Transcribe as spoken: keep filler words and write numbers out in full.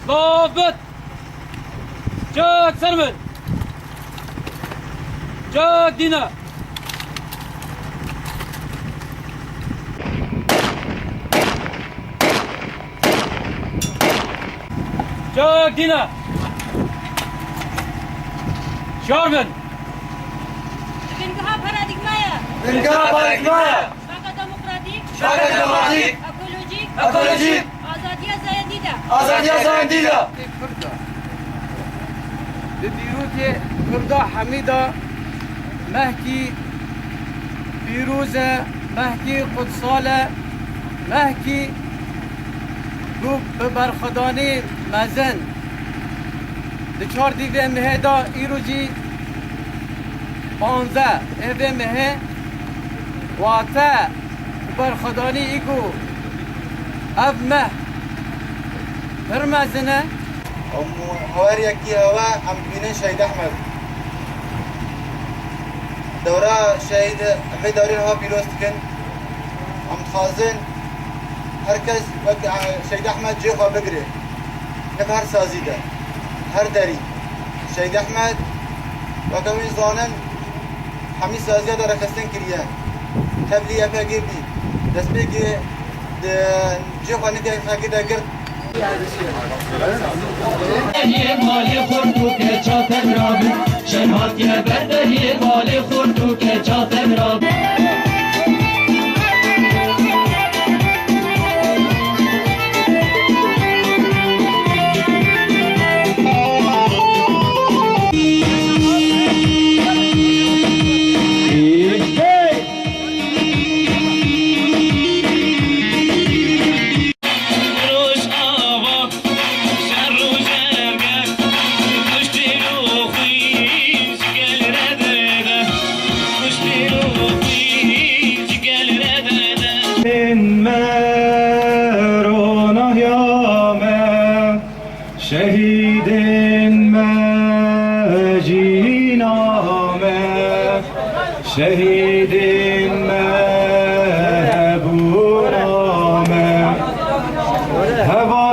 Sabit! Çek ser bin! Çek dîne! Çek dîne! Şar bin! Bingeha paradîgmaya. Bingeha paradîgmaya. Şaka demokratîk. Şaka demokratîk. Ekolojîk. Ekolojîk. Azadiya zayendî de. Azadiya zayendî de. Kurda. Di dîrokê Kurda hemî de mehkî pîroz e, mehkî qudsal e, mehkî ku bi berxwedanî mezin di çardî vê mehê de îro jî panzdeh ê vê mehê wate bi berxwedanî î ku ev meh pir mezin e. Em her yekî hewe em dibînin Şehîd Ehmed. Dewra Şehîd, em vê dewrê niha pîroz dikin. Em dixwazin her kes wek, e, Şehîd Ehmed cihê xwe bigire. Ne bi her sazî de, her derî. Şehîd Ehmed, weke hûn zanin, hemî saziya de rêxistin kiriye. Tevlî Y P G bî. Destpêkê di cihê xwe nike xelkê de girt. Yê malê xurt û keça te mirabin, şen hatiye ber deriyê malê xurt û keça te mirabin. Rojava şer û jerge, kuştî û xwîn ji gel re dide, kuştî û xwîn ji gel re dide. Ên me, ronahiya me, şehîdên me, jîna me, şehîdên me, hebûna me. Heva